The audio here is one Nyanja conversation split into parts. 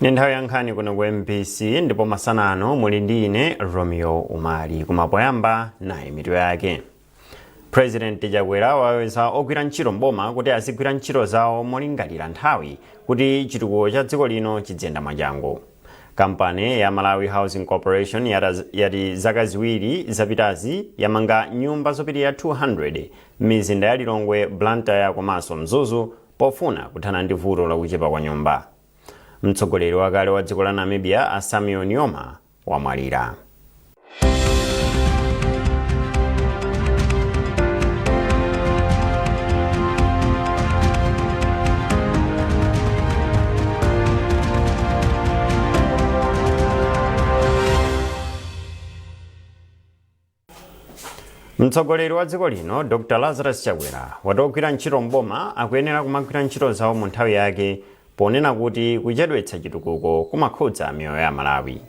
Ni nthawi ya nkhani kuno ku MBC, ndipo masana ano muli ndi ine Romeo Umali. Koma poyamba, nayi mitu yake. President Chakwera wauza ogwira ntchito mboma kuti azigwira ntchito zawo molingalira nthawi kuti chitukuko cha dziko lino chidziyenda mwachangu. Kampani ya Malawi Housing Corporation yati zaka 2 zapitazi yamanga nyumba zopitirira 200 m'mizinda ya Lilongwe, Blantyre komanso Mzuzu pofuna kuthana ndi vuto lakuchepa kwa nyumba. Mtsogoleri wakale wa dziko la Namibia, a Samuel Nujoma, wamwalira. Mtsogoleri wa dziko lino Dr Lazarus Chakwera wati ogwira ntchito mboma akuyenera kumagwira ntchito zawo mu nthawi yake, ponena kuti kuchedwetsa chitukuko kumakhudza miyoyo ya Amalawi.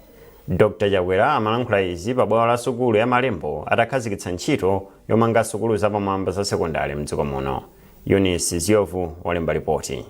Dr Chakwera amalankhula izi pa bwalo la sukulu ya Malembo atakhazikitsa ntchito yomanga sukulu zapamwamba za sekondale mdziko muno. Eunice Ziovu walemba ripoti.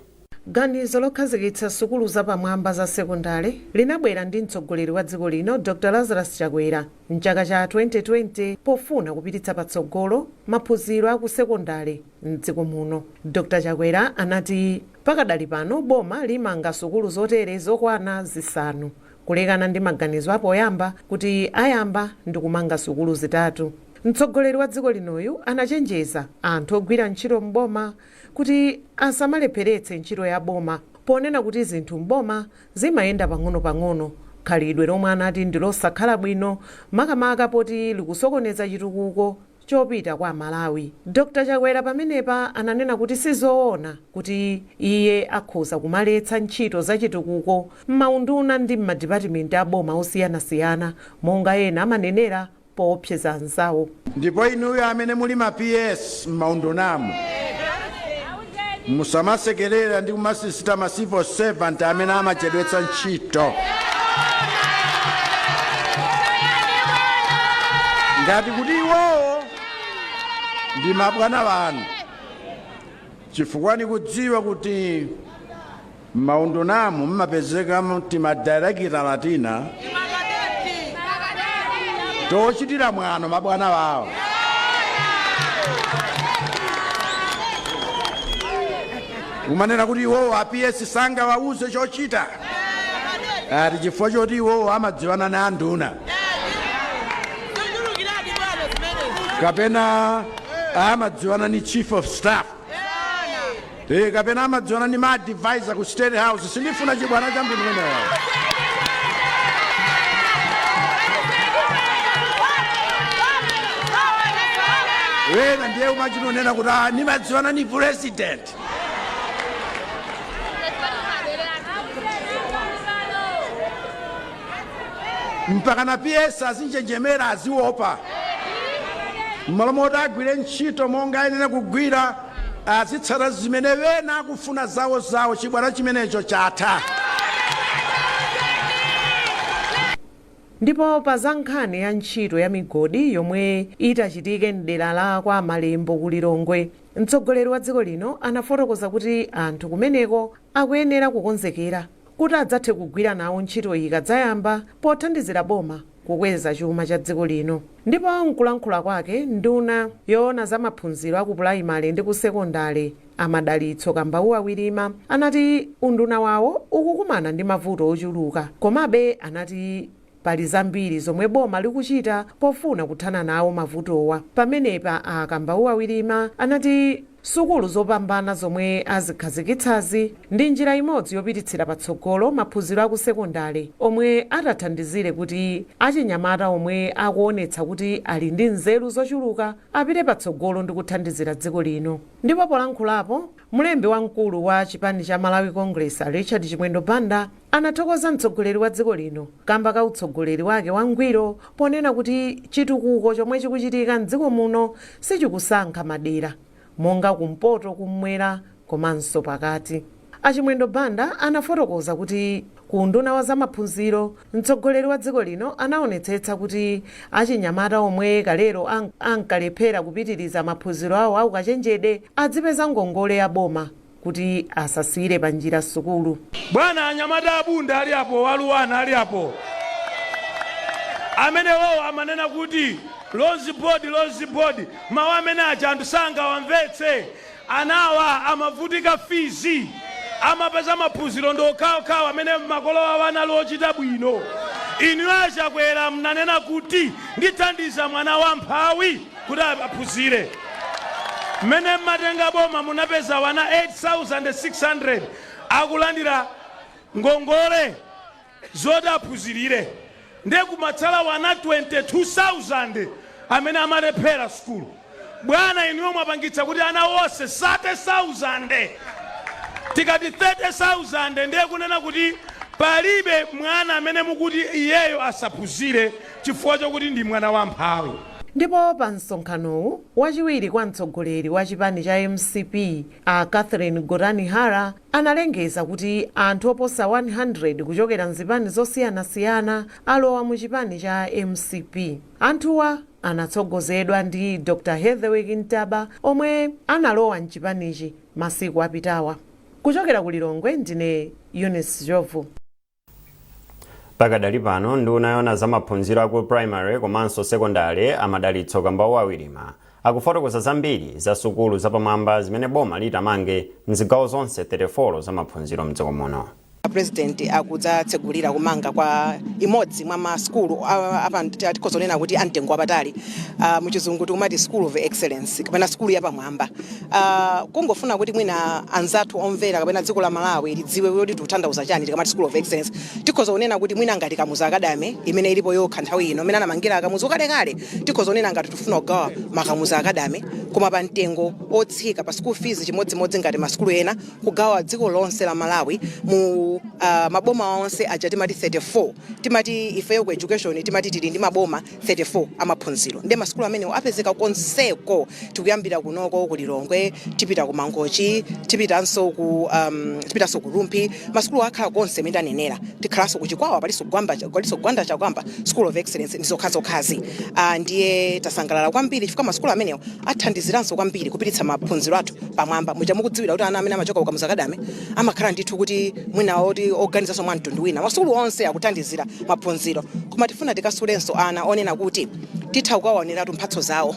Ganizo lokhazikitsa sukulu zapamwamba za sekondale linabwera ndi mtsogoleri wa dziko lino Dr Lazarus Chakwera mchaka cha 2020 pofuna kupititsa patsogolo maphunziro a ku sekondale mdziko muno. Dr Chakwera anati pakadali pano boma limanga sukulu zotere zokwana 5, kulekana ndi maganizo apoyamba kuti ayamba ndi kumanga sukulu 3. Mtsogoleri wa dziko linoyu anachenjeza anthu ogwira ntchito m'boma kuti asamalepheretse ntchito ya boma, ponena kuti zinthu m'boma zimayenda pang'ono-pang'ono, khalidwe lomwe anati ndi losakhala bwino, makamaka poti likusokoneza chitukuko chopita kwa Amalawi. Dr Chakwera pamenepa ananena kuti sizoona kuti iye akhoza kumaletsa ntchito za chitukuko m'maunduna ndi m'madipatimenti a boma osiyanasiyana monga ena amanenera poopseza anzawo. Ndipo inuyo amene muli ma PS m'maundunamu, musamasekerera ndi kumasisita ma civil servant amene amachedwetsa ntchito, ngati kuti iwowo ndi mabwana wanu, chifukwa nikudziwa kuti m'maundunamu mmapezeka timadirekitala tina tochitira mwano mabwana wawo. Umanena kuti iwowo a PS sangawauze chochita ati chifukwa choti iwowo amadziwana na anduna kapena amadziwana ni chief of staff kapena amadziwana ndi ma advisor ku State House. Sindifuna chibwana cha mtundu umenewo. Wena ndiye umachinonena kuti, "Ah, nimadziwana ni president." Mpaka na PS azinjenjemera, aziopa, mmalo moti agwire ntchito monga ayenera kugwira, azitsata zimene wena akufuna zawo zawo. Chibwana chimenecho chatha. Ndipo pa za nkhani ya ntchito ya migodi yomwe itachitike mdera la kwa Malembo ku Lilongwe, mtsogoleri wa dziko lino anafotokoza kuti anthu kumeneko akuyenera kukonzekera kuti adzathe kugwira nawo ntchito iyi ikadzayamba, pothandizira boma kukweza chuma cha dziko lino. Ndipo mkulankhula kwake, nduna yoona za maphunziro aku pulaimale ndi ku sekondale a Madalitso Kambauwa Wirima anati unduna wawo ukukumana ndi mavuto ochuluka, komabe anati pali zambiri zomwe boma likuchita pofuna kuthana nawo mavutowa. Pamenepa a Kambauwa Wirima anati sukulu zopambana zomwe azikhazikitsazi ndi njira imodzi yopititsira patsogolo maphunziro aku sekondale omwe atathandizire kuti achinyamata omwe akuonetsa kuti ali ndi nzeru zochuluka apite patsogolo ndi kuthandizira dziko lino. Ndipo polankhulapo, mlembi wamkulu wa chipani cha Malawi Congress a Richard Chimwendo Banda anathokoza mtsogoleri wa dziko lino kamba ka utsogoleri wake wangwiro, ponena kuti chitukuko chomwe chikuchitika mdziko muno sichikusankha madera monga kumpoto, kummwera komanso pakati. A Chimwendo Banda anafotokoza kuti ku unduna wa zamaphunziro, mtsogoleri wa dziko lino anaonetsetsa kuti achinyamata omwe kalero ankalephera kupitiriza maphunziro awo aukachenjede adzipeza ngongole ya boma. Kuti asasiyire pa njira sukulu. Bwana, anyamata abunda ali apo, waluwana ali apo, amene wowo amanena kuti Loans Board, Loans Board, mawu amene aja anthu sangawamvetse. Anawa amavutika fees, amapeza maphunziro ndi okhaokhawo amene makolo awo anali ochita bwino. Inu aChakwera mnanena kuti ndithandiza mwana wamphawi kuti aphunzire. Mmene mmatenga boma munapeza wana 8600 akulandira ngongole zoti aphunzirire, ndiye kumatsala wana 22,000 amene amalephera sukulu. Bwana, inuyo mwapangitsa kuti ana onse 30,000. Tikati 30,000, ndiye kunena kuti palibe mwana amene mukuti iyeyo asaphunzire chifukwa chokuti ndi mwana wamphawi. Ndipo pa msonkhanowu, wachiwiri kwa mtsogoleri wa chipani cha MCP a Catherine Gotani Hara analengeza kuti anthu oposa 100 kuchokera mzipani zosiyanasiyana alowa mu chipani cha MCP. Anthuwa anatsogozedwa ndi Dr Heatherwick Ntaba omwe analowa mchipanichi masiku apitawa. Kuchokera ku Lilongwe, ndine Eunice Jovu. Pakadali pano, nduna yona za maphunziro aku primary komanso sekondari a Madalitso Kambauwa Wirima akufotokoza zambiri za sukulu zapamwamba zimene boma litamange mzigawo zonse 34 za maphunziro mdziko muno. President akudzatsegulira kumanga kwa imodzi mwa masukulu apa tikhoza kunena kuti amtengo wapatali, muchizungu tikumati school of excellence kapena sukulu yapamwamba. Kungofuna kuti mwina anzathu omvera kapena dziko la Malawi lidziwe kuti tikutanthauza chani tikamati school of excellence, tikhoza kunena kuti mwina ngati Kamuzu Academy imene ilipo yokha nthawi ino, imene anamangira Kamuzu kalekale, tikhoza kunena ngati tifuna kugawa maKamuzu Academy koma pa mtengo otsika pa school fees, chimodzimodzi ngati masukulu ena, kugawa dziko lonse la Malawi mu maboma onse aja timati 34. Timati ifeyo ku education timati tili ndi maboma 34 amaphunziro, ndi masukulu amenewo apezeka konseko. Tikuyambira kunoko ku Lilongwe, tipita ku Mangochi, tipitanso ku Rumphi. Masukulu akhala konse imene ndanenera. Tikhalanso ku Chikwawa, palinso Gwamba, palinso Gwanda Chakwamba School of Excellence ndi zokhazokhazi. Ndiye tasangalala kwambiri chifukwa masukulu amenewo athandiziranso kwambiri kupititsa maphunziro athu pamwamba. Muja mukudziwira kuti ana amene amachoka ku Kamuzu Academy amakhala ndithu kuti mwina oti oganizanso mwa mtundu wina. Masukulu onse akuthandizira maphunziro, koma tifuna tikasulenso ana onena kuti titha kukawaoneratu mphatso zawo,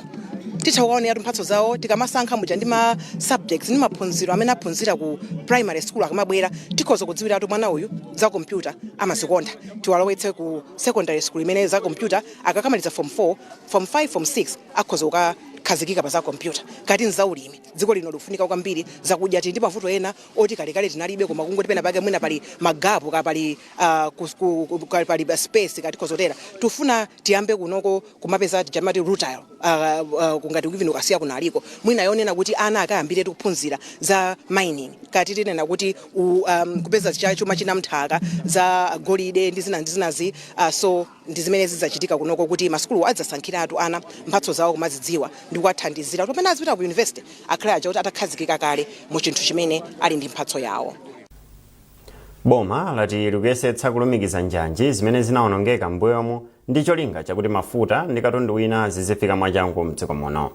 titha kukaoneratu mphatso zawo tikamasankha muja ndi ma subjects ndi maphunziro amene aphunzira ku primary school. Akamabwera tikhoza kudziwiratu mwana uyu za kompyuta amazikonda, tiwalowetse ku secondary school imene za kompyuta. Akakamaliza form 4, form 5, form 6, akhoza kukakhazikika pa za kompyuta. Kati nzaulimi, dziko lino likufunika kwambiri zakudya. Tili ndi mavuto ena oti kalekale tinalibe, koma kungoti pena pake mwina pali magapu ka pali pali space kati kozotera. Tufuna tiyambe kunoko kumapeza chamati rutile, kungati even ukasiya kunaliko mwina yonena kuti ana akayambire kuphunzira za mining, kati tinena kuti kupeza chuma china mnthaka za golide ndi zina ndi zinazi. So ndi zimene zidzachitika kunoko, kuti masukulu adzasankhiratu ana mphatso zawo, kumazidziwa ndi kuwathandizira kuti pamene azipita ku university akhale aja kuti atakhazikika kale mu chinthu chimene ali ndi mphatso yawo. Boma lati likuyesetsa kulumikiza njanji zimene zinawonongeka m'mbuyomu ndi cholinga chakuti mafuta ndi katundu wina zizifika mwachangu mdziko muno.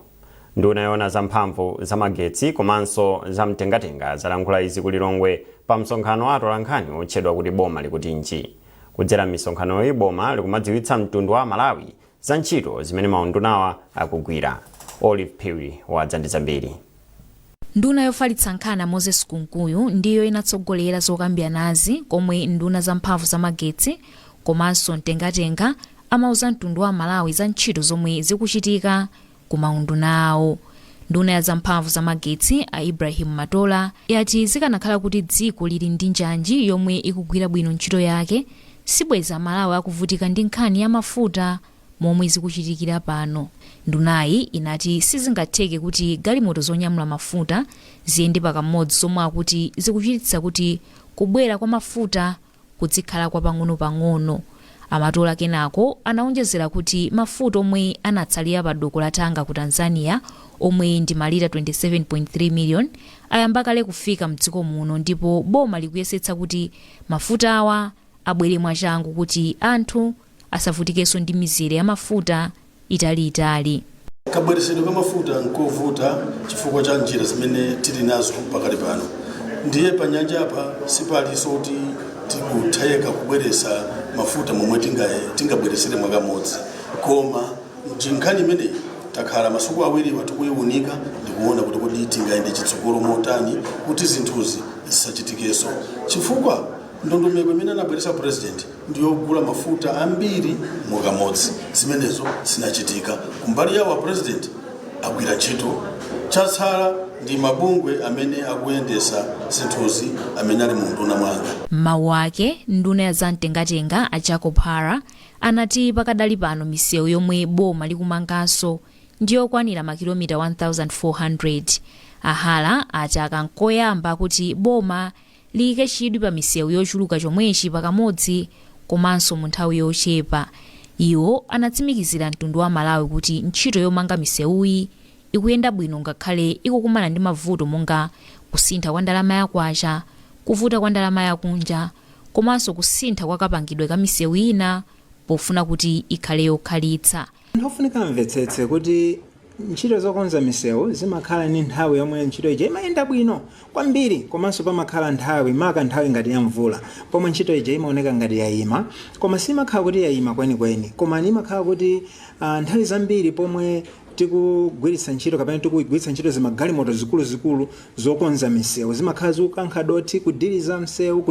Nduna yoona za mphamvu zamagetsi komanso za mtengatenga zalankhula izi ku Lilongwe pa msonkhano wa atolankhani otchedwa kuti Boma Likutinji. Kudzera m'misonkhanoyi, boma likumadziwitsa mtundu wa Malawi za ntchito zimene maundunawa akugwira. Olive Phiri wadza ndi zambiri. Nduna yofalitsa nkhani Moses Kunkuyu ndiyo inatsogolera zokambiranazi, komwe nduna za mphamvu zamagetsi komanso mtengatenga amauza mtundu wa Malawi za ntchito zomwe zikuchitika ku maunduna awo. Nduna ya zamphamvu zamagetsi a Ibrahim Matola yati zikanakhala kuti dziko lili ndi njanji yomwe ikugwira bwino ntchito yake, sibweza Malawi akuvutika ndi nkhani ya mafuta momwe zikuchitikira pano. Ndunayi inati sizingatheke kuti galimoto zonyamula mafuta ziyende pakamodzi, zomwe akuti zikuchititsa kuti kubwera kwa mafuta kuzikhala kwa pang'ono-pang'ono. Amatola kenako anaonjezera kuti mafuta omwe anatsalira pa doko la Tanga ku Tanzania, omwe ndi malita 27.3 million, ayamba kale kufika mdziko muno, ndipo boma likuyesetsa kuti mafuta awa abwere mwachangu kuti anthu asavutikenso ndi mizere ya mafuta italiitali. Kabweresedwe ka mafuta nkovuta chifukwa cha njira zimene tili nazo pakali pano. Ndiye pa nyanja apa sipalinso kuti tikutheka kubweresa mafuta momwe tingabweresere mwakamodzi. Koma nkhani imeneyi takhala masiku awiriwa tikuyiunika ndikuona kuti kodi tingayende chitsogolo motani kuti zinthuzi zisachitikenso, chifukwa ndondomeko imene anabweresa President ndiyogula mafuta ambiri mwakamodzi. Zimenezo zinachitika. Kumbali yawo a President agwira ntchito, chatsala ndi mabungwe amene akuyendesa zinthuzi amene ali mu nduna mwanga. M'mawu ake, nduna ya zamtengatenga a Jacob Hara anati pakadali pano misewu yomwe boma likumanganso ndiyokwanira makilomita 1400. A Hara ati aka nkoyamba kuti boma liyike chidwi pa misewu yochuluka chomwechi pakamodzi komanso mu nthawi yochepa. Iwo anatsimikizira mtundu wa Malawi kuti ntchito yomanga misewuyi ikuyenda bwino ngakhale ikukumana ndi mavuto monga kusintha kwa ndalama ya kwacha, kuvuta kwa ndalama yakunja komanso kusintha kwa kapangidwe ka misewu ina pofuna kuti ikhale yokhalitsa. Anthu ofunika amvetsetse kuti ntchito zokonza misewu zimakhala ndi nthawi yomwe ntchito ija imayenda bwino kwambiri, komanso pamakhala nthawi, maka nthawi ngati ya mvula, pomwe ntchito ija imaoneka ngati yayima, koma simakhala kuti yayima kwenikweni, koma imakhala kuti nthawi zambiri pomwe tikugwiritsa ntchito kapena tikugwiritsa ntchito zimagalimoto zikuluzikulu zokonza misewu, zimakhala zikukankha dothi, kudiriza msewu,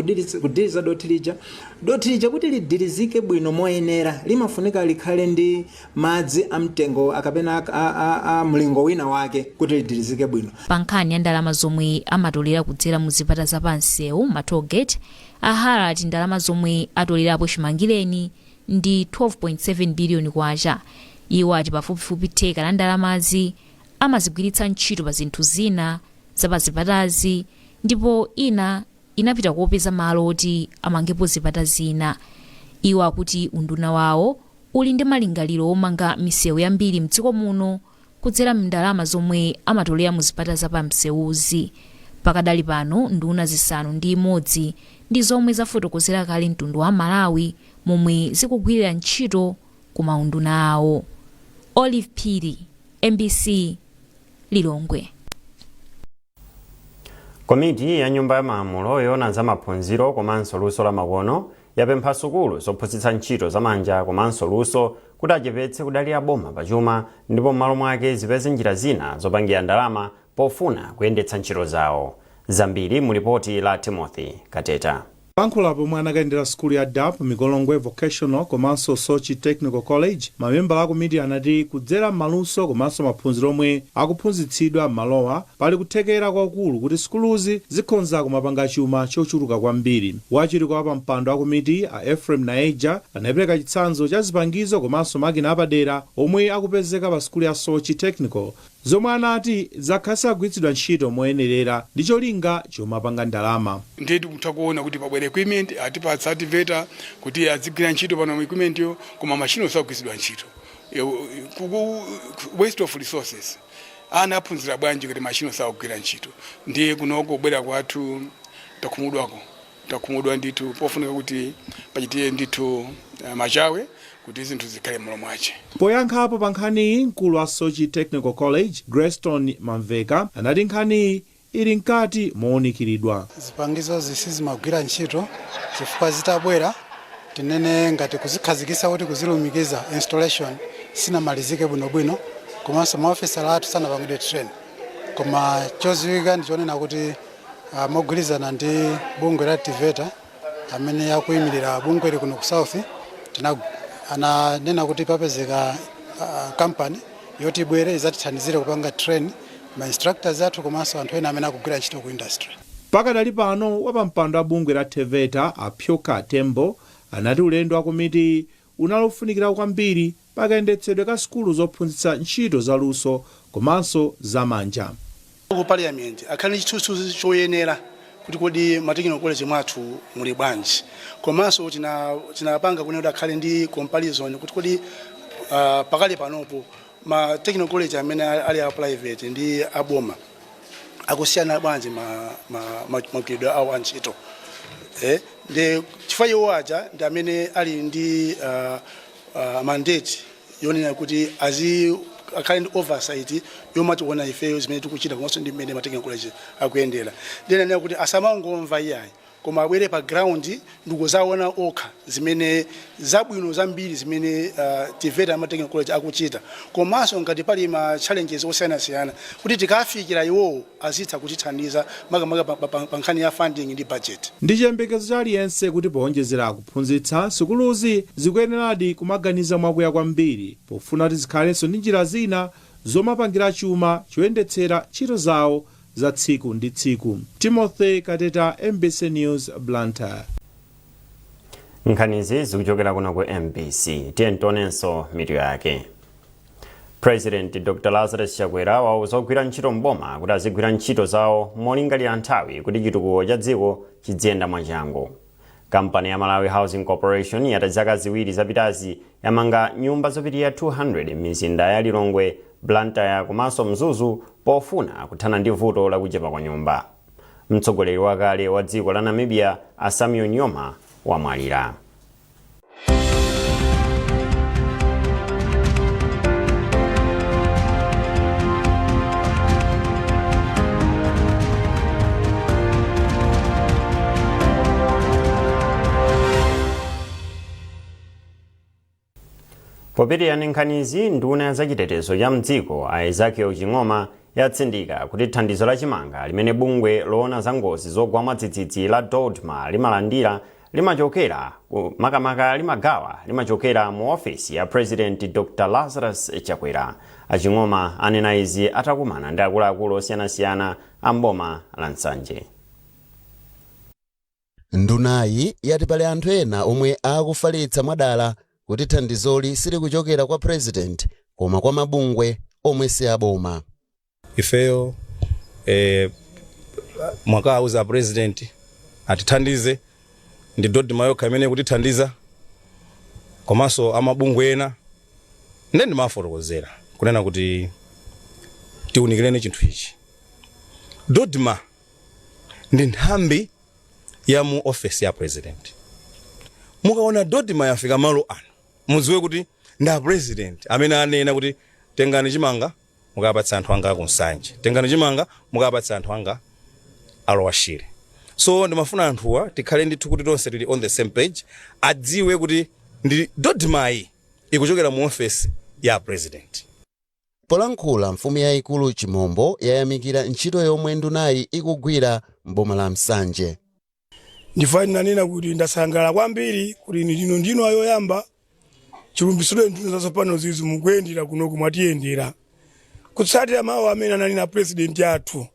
kudiriza dothi lija. Dothi lija kuti lidirizike bwino moyenera limafunika likhale ndi madzi amtengo akapena a mlingo wina wake kuti lidirizike bwino. Pa nkhani ya ndalama zomwe amatolera kudzera mu zipata za pamsewu, ma tollgate, a Hara ati ndalama zomwe atolerapo chimangireni ndi 12.7 biliyoni kwacha. Iwo ati pafupifupi theka la ndalamazi amazigwiritsa ntchito pa zinthu zina zapazipatazi ndipo ina inapita kopeza malo oti amangepo zipata zina. Iwo akuti unduna wawo uli ndi malingaliro omanga misewu yambiri mdziko muno kudzera mndalama zomwe amatolera mu zipata zapamsewuzi. Pakadali pano nduna 6 ndi zomwe zafotokozera kale mtundu wa Malawi momwe zikugwirira ntchito ku maunduna awo. Olive Phiri, MBC, Lilongwe. Komiti ya Nyumba ya Malamulo yoona za maphunziro komanso luso la makono yapempha sukulu zophunzitsa ntchito zamanja komanso luso kuti achepetse kudalira boma pachuma ndipo m'malo mwake zipeze njira zina zopangira ndalama pofuna kuyendetsa ntchito zawo. Zambiri mu lipoti la Timothy Kateta. Pankhula pomwe anakayendera sukulu ya DAP Mikolongwe Vocational komanso Soche Technical College, mamembala a komiti anati kudzera m'maluso komanso maphunziro omwe akuphunzitsidwa m'malowa pali kuthekera kwakulu kuti sukuluzi zikhonza kumapanga chuma chochuluka kwambiri. Wachiwiri kwa pampando a komiti a Ephraim Naeja anapereka chitsanzo cha zipangizo komanso makina apadera omwe akupezeka pa sukulu ya Soche Technical, zomwe anati zakhala zisagwiritsidwa ntchito moyenerera ndi cholinga chomapanga ndalama. Ndiye tikutha kuona kuti pabwera equipment, atipatsa a TEVETA kuti adzigwira ntchito pano equipment yo, koma machine osagwiritsidwa ntchito. Waste of resources. Ana aphunzira bwanji kuti machine osagwira ntchito? Ndiye kunoko kubwera kwathu takhumudwako, takhumudwa ndithu. Pofunika kuti pachitike ndithu machawe kuti zinthu zikhale m'malo mwache. Poyankhapo pa nkhaniyi, mkulu wa Soche Technical College Grayston Mamveka anati nkhaniyi ili mkati mowunikiridwa. Zipangizo zisizimagwira ntchito chifukwa zitabwera, tinene ngati kuzikhazikitsa kuti kuzilumikiza, installation sinamalizike bwinobwino, komanso maofesala athu sanapangidwe train. Koma choziwika ndi chonena kuti mogwirizana ndi bungwe la TEVETA amene akuyimirira bungweli kuno ku South, ananena kuti papezeka kampani yoti ibwere izatithandizire kupanga train ma instructors athu komanso anthu ena amene akugwira ntchito ku industry. Pakadali pano, wapampando a bungwe la TEVETA a Pyoka Tembo anati ulendo wa komiti unalofunikira kwambiri pakayendetsedwe ka sukulu zophunzitsa ntchito zaluso komanso zamanja. Ku Parliament akhale ndi chithunzithunzi choyenera kuti kodi ma technical college mwathu muli bwanji, komanso tinapanga kunena kuti akhale ndi comparison kuti kodi pakali panopo ma technical college amene ali a private ndi aboma akusiyana bwanji magwiridwe awo a ntchito, ndi chifukwa iwo aja ndi amene ali ndi mandate yonena kuti akhale ndi oversight yomationa ifeyo zimene tikuchita komanso ndi mmene ma technical college akuyendera. Ndinanena kuti asamangomva iyayi, koma abwere pa ground ndikuzaona okha zimene zabwino zambiri zimene TEVETA ama technical college akuchita, komanso ngati pali ma challenges osiyanasiyana kuti tikafikira iwowo azitha kutithandiza, makamaka pa nkhani ya funding ndi budget. Ndi chiyembekezo cha aliyense kuti powonjezera kuphunzitsa, sukuluzi zikuyeneradi kumaganiza mwakuya kwambiri pofuna kuti zikhalenso ndi njira zina zomapangira chuma choyendetsera ntchito zawo za tsiku ndi tsiku. Timothy Kateta, MBC News, Blantyre. Nkhanizi zikuchokera kuno ku MBC. Tiye tionenso mitu yake. President Dr Lazarus Chakwera wauza ogwira ntchito mboma kuti azigwira ntchito zawo molingalira nthawi kuti chitukuko cha dziko chidziyenda mwachangu. Kampani ya Malawi Housing Corporation yati zaka 2 zapitazi yamanga nyumba zopitirira 200 m'mizinda ya Lilongwe, Blantyre komanso Mzuzu pofuna kuthana ndi vuto lakuchepa kwa nyumba. Mtsogoleri wakale wa dziko la Namibia a Samuel Nujoma wamwalira. Popitirira ndi nkhanizi, nduna ya zachitetezo cha mdziko a Ezekiel Ching'oma yatsindika kuti thandizo la chimanga limene bungwe loona za ngozi zogwa mwadzidzidzi la DoDMA limalandira limachokera makamaka limagawa limachokera mu ofesi ya President Dr Lazarus Chakwera. A Ching'oma anena izi atakumana ndi akuluakulu osiyanasiyana a mboma la Nsanje. Ndunayi yati pali anthu ena omwe akufalitsa mwadala kuti thandizoli silikuchokera kwa President koma kwa mabungwe omwe si aboma. Ifeyo mwakauza president atithandize, ndi DoDMA yokha imene ikutithandiza komanso amabungwe ena. Nde ndimafotokozera kunena kuti tiunikireni chinthu ichi. DoDMA ndi nthambi ya mu office ya president. Mukaona DoDMA yafika malo ano, mudziwe kuti ndi a president amene anena kuti tengani chimanga mukapatse anthu anga aku Nsanje, tengani chimanga mukapatse anthu anga a Lower Shire. So ndimafuna anthuwa tikhale ndithu kuti tonse tili on the same page, adziwe kuti ndi DoDMAyi ikuchokera mu office ya president. Polankhula, mfumu yayikulu Chimombo yayamikira ntchito yomwe ndunayi ikugwira m'boma la Nsanje. Ndifuna ndinanena kuti ndasangalala kwambiri kuti inu ndinu ayoyamba chilumbisidwe nduna zatsopano zizi mukuyendera kunoku, mwatiyendera kutsatira mawu amene ananena president athu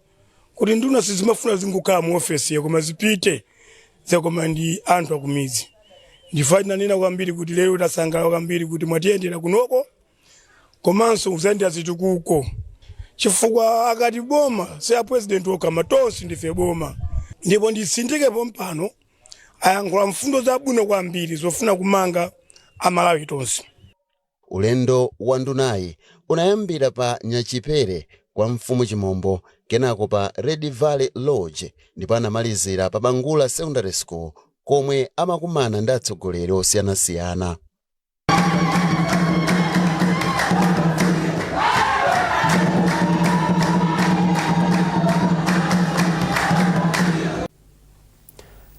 kuti nduna sizimafuna zingokhala mu ofesi koma zipite zakoma ndi anthu akumidzi. Ndifuna ndinanena kwambiri kuti lero tasangalala kwambiri kuti mwatiyendera kunoko komanso kuzayendera zitukuko, chifukwa akati boma si a president okha koma tonse ndife boma. Ndipo nditsindike pompano, ayankhula mfundo zabwino kwambiri zofuna kumanga Amalawi tonse. Ulendo wa ndunayi unayambira pa Nyachipere kwa mfumu Chimombo, kenako pa Red Valley Lodge ndipo anamalizira pa Bangula Secondary School komwe amakumana ndi atsogoleri osiyanasiyana.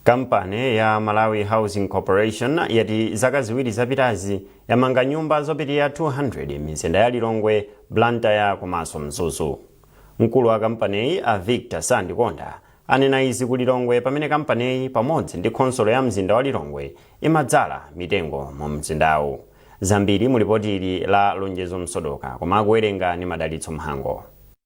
Kampani ya Malawi Housing Corporation yati zaka 2 zapitazi yamanga nyumba zopitirira 200 m'mizinda ya Lilongwe, Blantyre komanso Mzuzu. Mkulu wa kampaniyi a Victor Sandikonda anena izi ku Lilongwe pamene kampaniyi pamodzi ndi khonsolo ya mzinda wa Lilongwe imadzala mitengo mu mzindawu. Zambiri mu lipoti ili la Lonjezo Msodoka, koma akuwerenga ni Madalitso Mhango.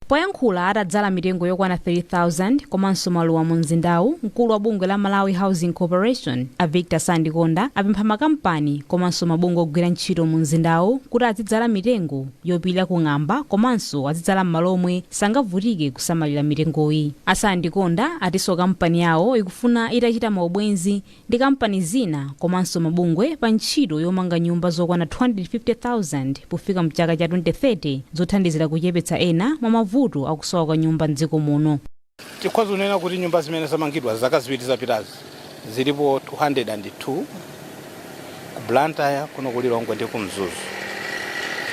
Poyankhula atadzala mitengo yokwana 3,000 komanso maluwa mu mzindawu, mkulu wa bungwe la Malawi Housing Corporation, a Victor Sandikonda, apempha makampani komanso mabungwe ogwira ntchito mu mzindawu kuti azidzala mitengo yopilira ku ng'amba komanso azidzala m'malo omwe sangavutike kusamalira mitengoyi. A Sandikonda atinso kampani yawo ikufuna itachita maubwenzi ndi kampani zina komanso mabungwe pa ntchito yomanga nyumba zokwana 250,000 pofika mchaka cha 2030 zothandizira kuchepetsa ena mwa mavuto akusowa kwa nyumba mdziko muno. Tikhoza kunena kuti nyumba zimene zamangidwa zaka 2 zapitazi zilipo 202 ku Blantyre, kuno ku Lilongwe ndi ku Mzuzu.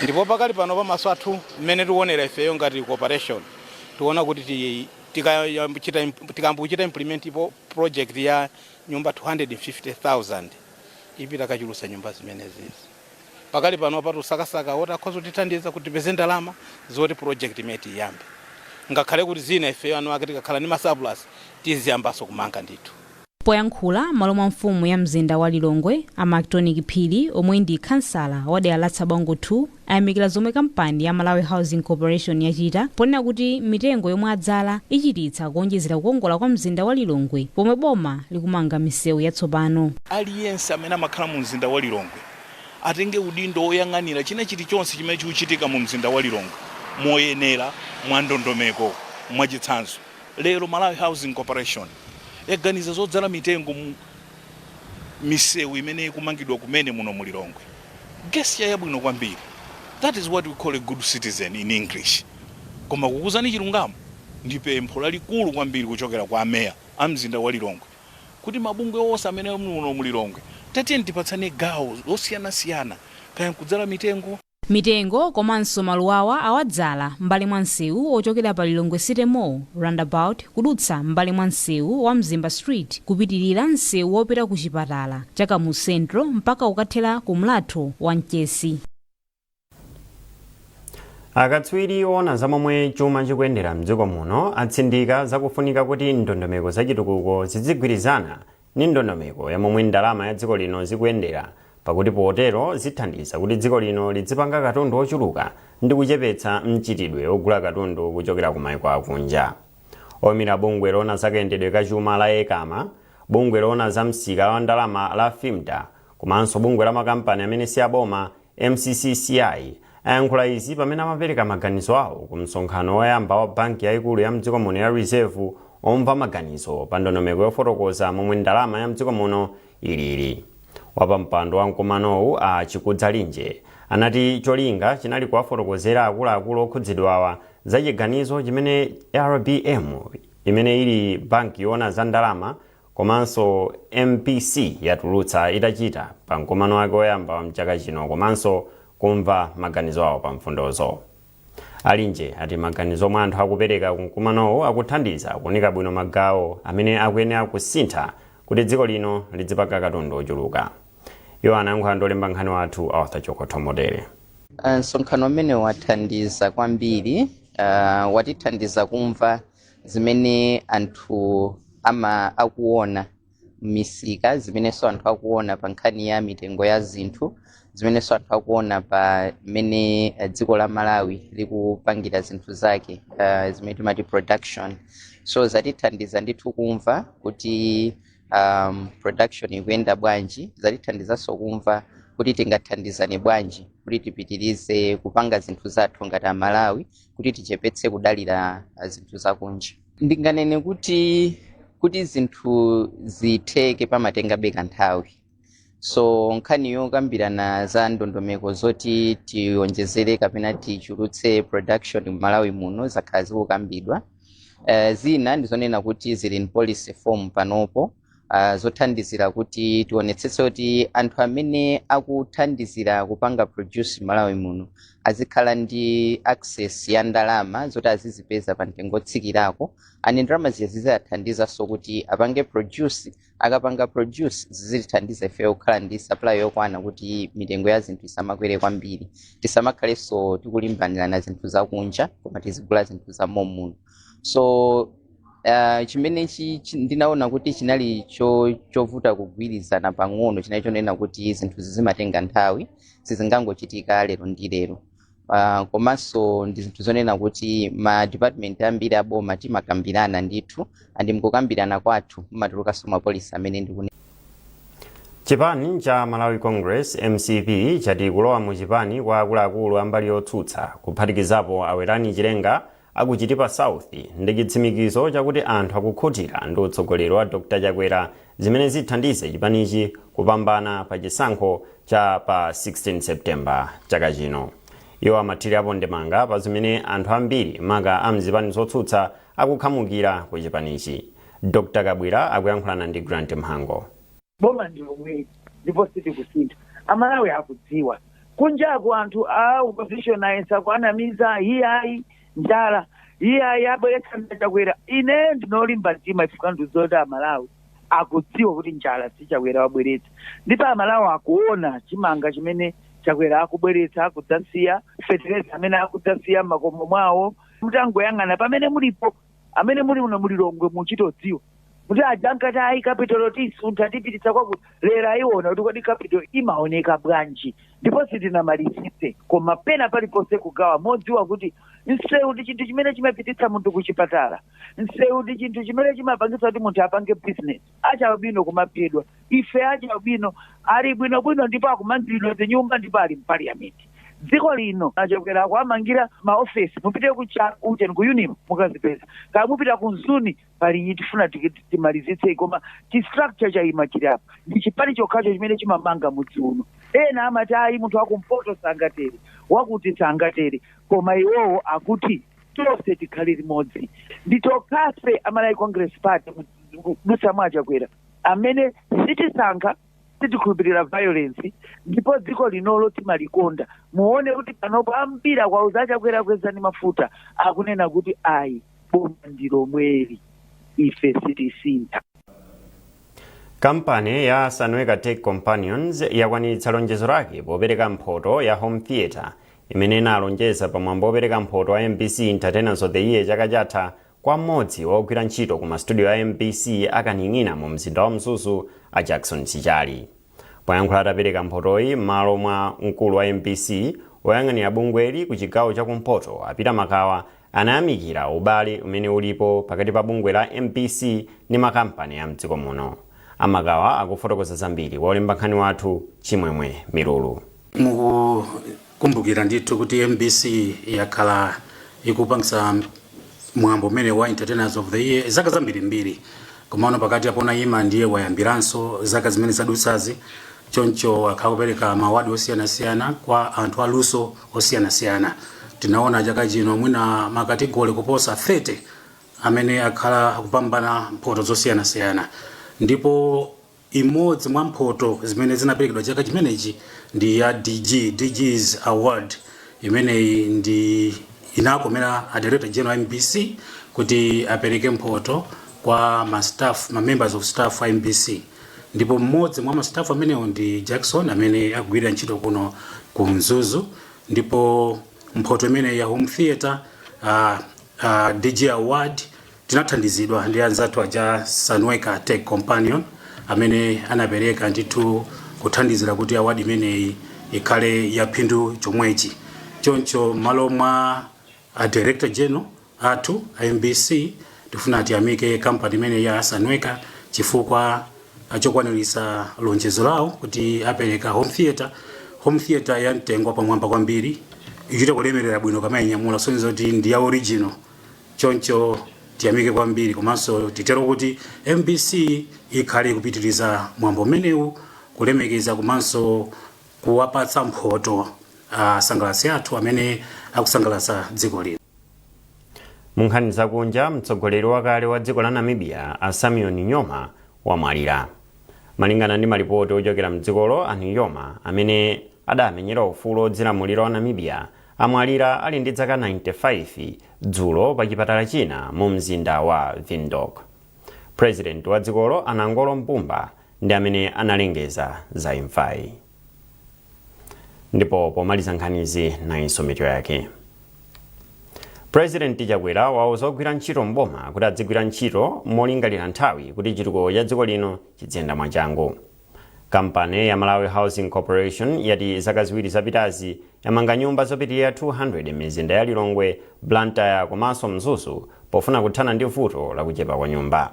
Ndipo pakali pano pamaso athu, mmene tikuonera ifeyo ngati corporation, tikuona kuti tikambuchita implement ipo project ya nyumba 250,000, ipita kachulutsa nyumba zimenezi. Pakali pano patusakasaka woti akhoza kutithandiza kuti tipeze ndalama zoti project imene tiyambe, ngakhale kuti zina ifeyo anu ake tikakhala ndi ma surplus tiziyambanso kumanga ndithu. Poyankhula malo mwa mfumu ya mzinda wa Lilongwe, a Mactonic Phiri, omwe ndi kansala wa dera la Tsabango 2, ayamikira zomwe kampani ya Malawi Housing Corporation yachita, ponena kuti mitengo yomwe adzala ichititsa kuonjezera kukongola kwa mzinda wa Lilongwe pomwe boma likumanga misewu yatsopano. Aliyense amene amakhala mu mzinda wa Lilongwe atenge udindo woyang'anira china chilichonse chimene chikuchitika mu mzinda wa Lilongwe moyenera, mwa ndondomeko. Mwachitsanzo, lero Malawi Housing Corporation yaganiza zodzala mitengo mu misewu imene ikumangidwa kumene muno mu Lilongwe. Gesture yabwino kwambiri. That is what we call a good citizen in English. Koma kukuzani chilungamo, ndi pempho lalikulu kwambiri kuchokera kwa ameya a mzinda wa Lilongwe kuti mabungwe onse amene muno mu Lilongwe, tatiyeni tipatsane gawo losiyanasiyana, kaya nkudzala mitengo. Mitengo komanso maluwawa awadzala m'mbali mwa msewu ochokera pa Lilongwe City Mall roundabout, kudutsa m'mbali mwa msewu wa Mzimba Street, kupitirira msewu wopita ku chipatala cha Kamuzu Central, mpaka kukathera ku mlatho wa Mchesi. Akatswiri oona za momwe chuma chikuyendera mdziko muno atsindika zakufunika kuti ndondomeko zachitukuko zizigwirizana ndi ndondomeko ya momwe ndalama ya dziko lino zikuyendera, pakuti potero zithandiza kuti dziko lino lidzipanga katundu ochuluka ndi kuchepetsa mchitidwe ogula katundu kuchokera ku maiko akunja. Oyimira bungwe loona zakayendedwe kachuma la ECAMA, bungwe loona za msika wa ndalama la FIMMDA, komanso bungwe la makampani amene si aboma MCCCI ayankhula izi pamene amapereka maganizo awo ku msonkhano woyamba wa banki yayikulu ya mdziko muno ya Reserve, omva maganizo pa ndondomeko yofotokoza momwe ndalama ya mdziko muno ilili. Wapampando wa mkumanowu, a Chikudza Linje, anati cholinga chinali kuwafotokozera akuluakulu okhudzidwawa za chiganizo chimene RBM, imene ili banki yoona za ndalama, komanso MPC yatulutsa itachita pa mkumano wake woyamba wa mchaka chino, komanso kumva maganizo awo pa mfundozo. Alinje ati maganizo omwe anthu akupereka ku mkumanowu akuthandiza kuunika bwino magawo amene akuyenera kusintha kuti dziko lino lidzipanga katundu ochuluka. Iwo anayankhula ndi olemba nkhani wathu Arthur Chokotho motere. Msonkhano umene wathandiza kwambiri, watithandiza kumva zimene anthu ama akuona m'misika, zimenenso anthu akuona pa nkhani ya mitengo ya zinthu, zimenenso anthu akuona pa mmene dziko la Malawi likupangira zinthu zake, zimene timati production. So zatithandiza ndithu kumva kuti production ikuyenda bwanji. Zatithandizanso kumva kuti tingathandizane bwanji kuti tipitirize kupanga zinthu zathu ngati Amalawi, kuti tichepetse kudalira zinthu zakunja. Ndinganene kuti zinthu zitheke pamatengabe kanthawi. So nkhani yokambirana za ndondomeko zoti tionjezere kapena tichulutse production m'Malawi muno zakhala zikukambidwa. Zina ndizonena kuti zili in policy form panopo, zothandizira kuti tionetsetse kuti anthu amene akuthandizira kupanga produce Malawi muno azikhala ndi access ya ndalama zoti azizipeza pa mtengo otsikirako, and ndalama zija zizathandizanso kuti apange produce. Akapanga produce, zizitithandiza ife kukhala ndi supply yokwana kuti mitengo ya zinthu isamakwere kwambiri, tisamakhalenso tikulimbanirana zinthu zakunja, koma tizigula zinthu za momuno. So chimene ndinaona kuti chinali chovuta kugwirizana pang'ono chinali chonena kuti zinthu zimatenga nthawi, sizingangochitika lero ndi lero. Komanso ndi zinthu zonena kuti ma department ambiri aboma timakambirana ndithu, and mkukambirana kwathu mumatulukanso ma policy amene ndikune. Chipani cha Malawi Congress, MCP, chati kulowa mu chipani kwa akuluakulu ambali yotsutsa, kuphatikizapo Awerani Chilenga aku Chitipa South, ndi chitsimikizo chakuti anthu akukhutira ndi utsogoleri wa Dr Chakwera, zimene zithandize chipanichi kupambana pa chisankho cha pa 16 September chaka chino. Iwo amathirirapo ndemanga pa zimene anthu ambiri, maka a mzipani zotsutsa, akukhamukira ku chipanichi. Dr Kabwira akuyankhulana ndi Grant Mhango. Boma ndi lomweli ndipo sitikusintha. Amalawi akudziwa. Kunjaku anthu a opposition ayesa kuanamiza, iyayi njala, iyayi abweretsa Chakwera. Ine ndinolimba mtima chifukwa ndizoti Amalawi akudziwa kuti njala si Chakwera wabweretsa, ndipo Amalawi akuona chimanga chimene Chakwera akubweretsa, akudzasiya fetereza amene akudzasiya m'makomo mwawo. Mutangoyang'ana pamene mulipo, amene muli muno mulilongwe, muchitodziwa kuti aja ankati ayi capital tisuntha tipititsa kwakuti, lero ayiona kuti kodi capital imaoneka bwanji. Ndipo sitinamalizitse, koma pena paliponse kugawa modziwa kuti msewu ndi chinthu chimene chimapititsa munthu kuchipatala, msewu ndi chinthu chimene chimapangitsa kuti munthu apange business. Achialubino kumaphedwa, ife achialubino ali bwinobwino ndipo akumangiridwa zinyumba ndipo ali mpaliyamenti. Dziko lino aChakwera akuamangira maofesi. Mupite ku ucheni ku UNIMA mukazipeza, kaya mupita ku Mzuni pali. Tifuna timalizitse, koma chi structure chayima chili apo. Ndi chipani chokhacho chimene chimamanga mudzi uno. Ena amati ayi, munthu wakumpoto sangatere, wakuti sangatere, koma iwowo akuti tonse tikhale limodzi. Ndi tokhafe a Malawi Congress Party kudutsa mwa Chakwera amene sitisankha, sitikhulupirira violence, ndipo dziko linolo timalikonda. Muone kuti panopo ambiri akwauza aChakwera, kwezani mafuta, akunena kuti ayi, boma ndi lomweli, ife sitisintha. Kampani ya Sunweka Tech Companions yakwanitsa lonjezo lake popereka mphoto ya home theatre imene inalonjeza pamwambo wopereka mphoto wa MBC Entertainers of the Year chaka chatha kwa mmodzi wogwira ntchito ku mastudio a MBC akaning'ina mu mzinda wa Mzuzu, a Jackson Sichali. Poyankhula atapereka mphotoyi m'malo mwa mkulu wa MBC woyang'anira bungweli ku chigawo chakumpoto, a Peter Makawa, anayamikira ubale umene ulipo pakati pa bungwe la MBC ndi makampani a mdziko muno. Amakawa akufotokoza zambiri kwa olemba nkhani wathu Chimwemwe Milulu. Mukukumbukira ndithu kuti MBC yakhala ikupangisa mwambo umene wa Entertainers of the Year zaka zambirimbiri, komano pakati apo unayima, ndiye wayambiranso zaka zimene zadutsazi. Choncho akhala kupereka ma award osiyanasiyana kwa anthu aluso osiyanasiyana. Tinaona chaka chino mwina ma category kuposa 30 amene akhala akupambana mphoto zosiyanasiyana, ndipo imodzi mwa mphoto zimene zinaperekedwa chaka chimenechi ndi ya DG, DG's Award. Imeneyi ndi inakomera a Director General MBC kuti apereke mphoto kwa ma staff, ma members of staff a MBC, ndipo mmodzi mwa ma staff amenewo ndi Jackson amene akugwirira ntchito kuno ku Mzuzu. Ndipo mphoto imeneyi ya home theatre, DG Award, tinathandizidwa ndi anzathu aja Sunweka Tech Companion amene anapereka ndithu kuthandizira kuti award imeneyi ikhale ya phindu chomwechi. Choncho m'malo mwa a Director General athu a MBC, tifuna tiyamike kampani imeneyi ya Sunweka chifukwa chokwanirisa lonjezo lawo kuti apereka home theatre, home theatre ya mtengo wapamwamba kwambiri, ichite kulemerera bwino kamayinyamula, kusonyeza kuti ndi ya original. Choncho tiyamike kwambiri, komanso titero kuti MBC ikhale ikupitiriza mwambo umenewu kulemekeza komanso kuwapatsa mphoto asangalatsi athu amene akusangalatsa dziko lino. Mu nkhani zakunja, mtsogoleri wakale wa dziko la Namibia a Sam Nujoma wamwalira. Malingana ndi malipoti ochokera mdzikolo, a Nujoma amene adamenyera ufulu odzilamulira wa Namibia amwalira ali ndi zaka 95 dzulo pa chipatala china mu mzinda wa Windhoek. President wa dzikolo a Nangolo Mbumba ndi amene analengeza za imfayi. Ndipo pomaliza nkhanizi, nayinso mitu yake. President Chakwera wauza ogwira ntchito mboma kuti adzigwira ntchito molingalira nthawi kuti chitukuko cha dziko lino chiziyenda mwachangu. Kampani ya Malawi Housing Corporation yati zaka 2 zapitazi yamanga nyumba zopitirira 200 m'mizinda ya Lilongwe, Blantyre komanso Mzuzu pofuna kuthana ndi vuto lakuchepa kwa nyumba.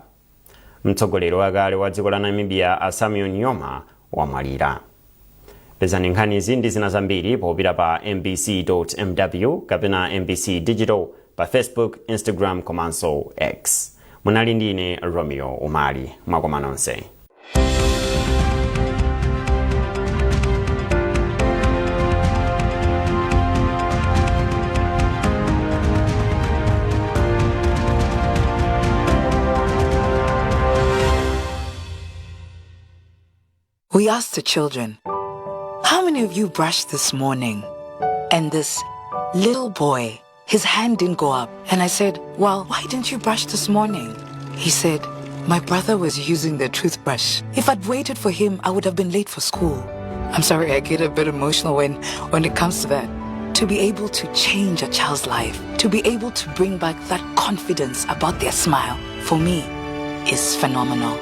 Mtsogoleri wakale wa dziko la Namibia a Sam Nujoma wamwalira. Pezani nkhanizi ndi zina zambiri popita pa mbc.mw kapena MBC Digital pa Facebook, Instagram komanso X. Munali ndi ine Romeo Umali. Mwakoma nonse. We asked the children, How many of you brushed this morning? And this little boy, his hand didn't go up. And I said, "Well, why didn't you brush this morning?" He said, "My brother was using the toothbrush. If I'd waited for him, I would have been late for school." I'm sorry, I get a bit emotional when it comes to that. To be able to change a child's life, to be able to bring back that confidence about their smile, for me, is phenomenal.